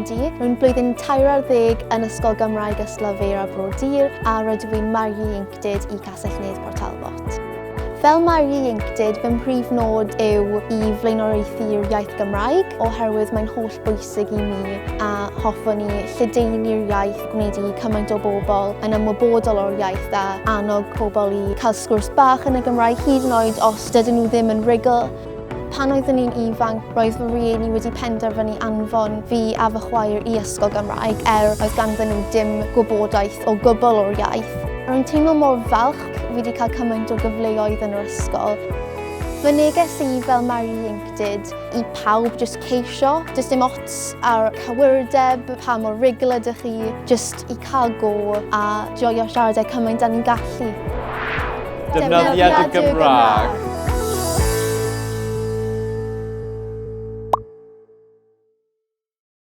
Cadi. Rwy'n blwyddyn 13 yn Ysgol Gymraeg Ystalyfera Bro Dur a rydw i'n Maer Ieuenctid i Castell Nedd Port Talbot. Fel Maer Ieuenctid, fy mhrif nod yw i flaenoriaethu'r iaith Gymraeg oherwydd mae'n holl bwysig i mi a hoffwn i lledaenu'r iaith, gwneud i cymaint o bobl yn ymwybodol o'r iaith a annog pobl i cael sgwrs bach yn y Gymraeg hyd yn oed os dydyn nhw ddim yn rhugl. Pan oeddwn i'n ifanc, roedd fy rhieni wedi penderfynu anfon fi a fy chwaer i ysgol Gymraeg er oedd ganddyn nhw dim gwybodaeth o gwbl o'r iaith. Rwy'n teimlo mor falch fi wedi cael cymaint o gyfleoedd yn yr ysgol. Fy neges i fel Maer Ieuenctid i pawb jyst ceisio, does dim ots ar cywirdeb, pa mor rugl ydych chi, jyst i cael go a joio siarad e cymaint â ni'n gallu. Defnyddia dy Gymraeg.